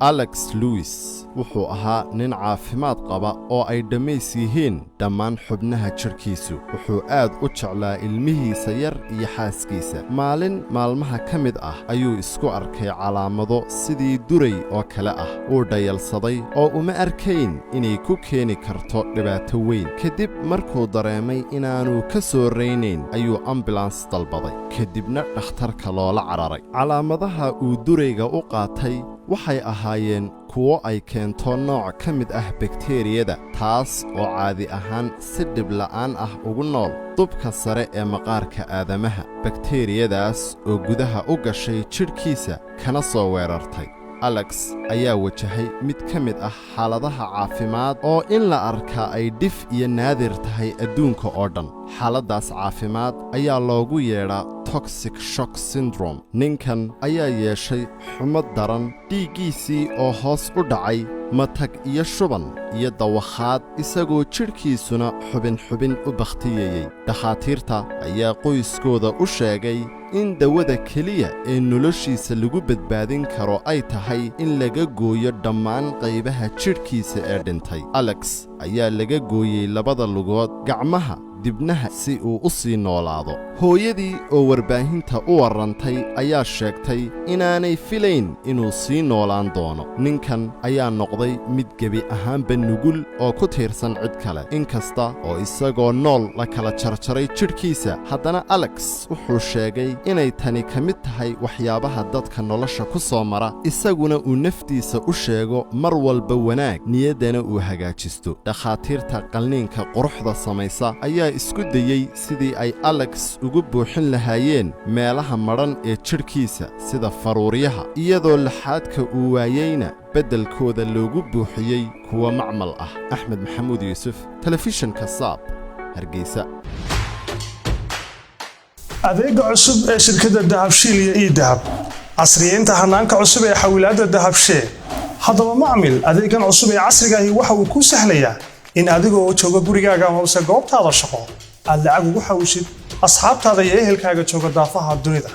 Alex Lewis wuxuu ahaa nin caafimaad qaba oo ay dhammays yihiin dhammaan xubnaha jidhkiisu. Wuxuu aad u jeclaa ilmihiisa yar iyo xaaskiisa. Maalin maalmaha ka mid ah ayuu isku arkay calaamado sidii duray oo kale ah. Wuu dhayalsaday oo uma arkayn inay ku keeni karto dhibaato weyn. Kadib markuu dareemay inaannu ka soo raynayn, ayuu ambulance dalbaday, kadibna dhakhtarka loola cararay. Calaamadaha uu durayga u qaatay waxay ahaayeen kuwo ay keento nooc ka mid ah bakteriyada, taas oo caadi ahaan si dhibla'aan ah ugu nool dubka sare ee maqaarka aadamaha. Bakteriyadaas oo gudaha u gashay jidhkiisa kana soo weerartay. Alex ayaa wajahay mid ka mid ah xaaladaha caafimaad oo in la arkaa ay dhif iyo naadir tahay adduunka oo dhan. Xaaladdaas caafimaad ayaa loogu yeedhaa toxic shock syndrome. Ninkan ayaa yeeshay xumad daran, dhiiggiisii oo hoos u dhacay, matag iyo shuban iyo dawakhaad, isagoo jidhkiisuna xubin xubin u bakhtiyayey. Dhakhaatiirta ayaa qoyskooda u sheegay in dawada keliya ee noloshiisa lagu badbaadin karo ay tahay in laga gooyo dhammaan qaybaha jidhkiisa ee dhintay. Alex ayaa laga gooyey labada lugood, gacmaha, dibnaha, si uu u sii noolaado. Hooyadii oo warbaahinta u warrantay ayaa sheegtay inaanay filayn inuu sii noolaan doono. Ninkan ayaa noqday mid gebi ahaanba nugul oo ku tiirsan cid kale. Inkasta oo isagoo nool la kala jarjaray jidhkiisa, haddana Alex wuxuu sheegay inay tani ka mid tahay waxyaabaha dadka nolosha ku soo mara, isaguna uu naftiisa u sheego mar walba wanaag, niyaddana uu hagaajisto. Dhakhaatiirta qalniinka quruxda samaysa ayaa isku dayey sidii ay Alex ugu buuxin lahaayeen meelaha madhan ee jidhkiisa, sida faruuryaha, iyadoo laxaadka uu waayeyna beddelkooda loogu buuxiyey kuwa macmal ah. Axmed Maxamuud Yuusuf, Telefishinka Saab, Hargeysa. Adeega cusub ee shirkadda Dahabshiil iyo eDahab, casriyeynta hanaanka cusub ee xawilaadda Dahabshee. Haddaba macmil, adeegan cusub ee casriga ahi waxa uu kuu sahlayaa in adigoo jooga gurigaaga amase goobtaada shaqo aad lacag ugu xawishid asxaabtaada iyo ehelkaaga jooga daafaha dunida.